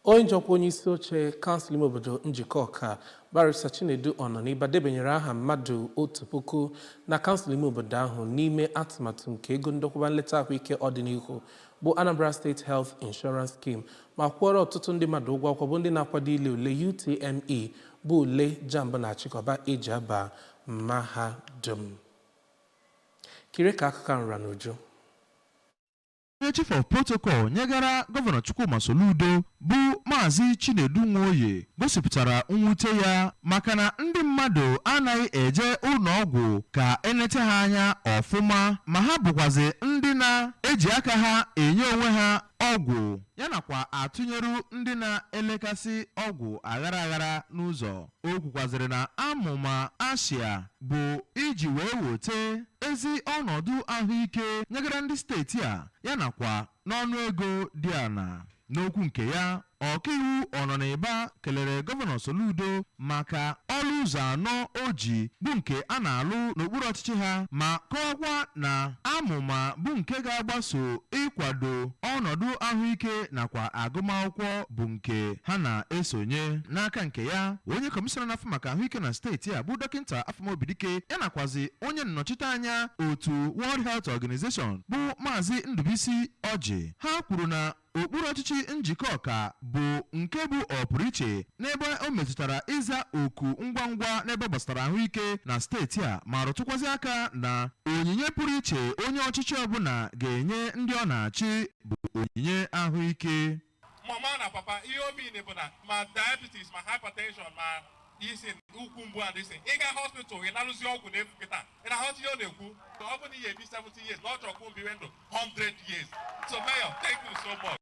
Onye jikwa onye isi oche kansụl ime obodo Njikọka, Barrister Chinedu Ọnọniba, debenyere aha mmadụ 1000 na kansụl ime obodo ahụ n'ime atụmatụ nke ego ndokwaba nleta ahụike ọdịnihu bụ Anambra State Health Insurance Scheme, ma kwụọrọ ọtụtụ ndị mmadụ ụgwọ akwụkwọ bụ ndị na-akwado ile ule UTME, bụ ule JAMB na-achịkọba eji aba mahadum. Kirie ka akụkọ nra n'uju. Onye Chief of Protocol nyegara Gọvanọ Chukwuma Soludo, bụ Maazị Chinedu Nwoye, gosipụtara mwute ya maka na ndị mmadụ anaghị eje ụlọọgwụ ka enete ha anya ọfụma, ma ha bụkwazi ndị na-eji aka ha enye onwe ha ọgwụ, ya nakwa atụnyeru ndị na-elekasị ọgwụ aghara aghara n'ụzọ. O kwukwazịrị na amụma ASHIA bụ iji wee wote ezi ọnọdụ ahụike nyegara ndị steeti a, ya nakwa n'ọnụego dị ala. N'okwu nke ya, Ọkaiwu Ọnọniba kelere Gọvanọ Soludo maka ọrụ ụzọ anọ o ji bụ nke a na-alụ n'okpuru ọchịchị ha, ma kọwakwa na amụma bụ nke ga-agbaso ịkwado ọnọdụ ahụike nakwa agụmakwụkwọ bụ nke ha na-esonye. N'aka nke ya, onye kọmishọna na-afụ maka ahụike na steeti a, bụ Dọkịta Afamobidike, ya nakwazi onye nnọchiteanya otu World Health Organization, bụ Maazị Ndubisi Ọjị, ha kwuru na okpuru ọchịchị Njikọka bụ nke bụ ọpụrụiche n'ebe o metụtara ịza oku ngwa ngwa n'ebe gbasara ahụike na steeti a, ma rụtụkwazị aka na onyinye pụrụ iche onye ọchịchị ọbụla ga-enye ndị ọ na-achị bụ onyinye ahụike. Mama na papa, ihe o mean bụ na ma diabetes, ma hypertension, ma isi ukwu mgbu and isi ị ga hospital, ị na-alụzi ọgwụ n'efu kịta. Ị na-aghọta ihe ọ na-ekwu? Ọ bụ na ihe ebi 70 years na ọ chọrọ ka mbiwe ndụ 100 years. So Mayor, thank you so much.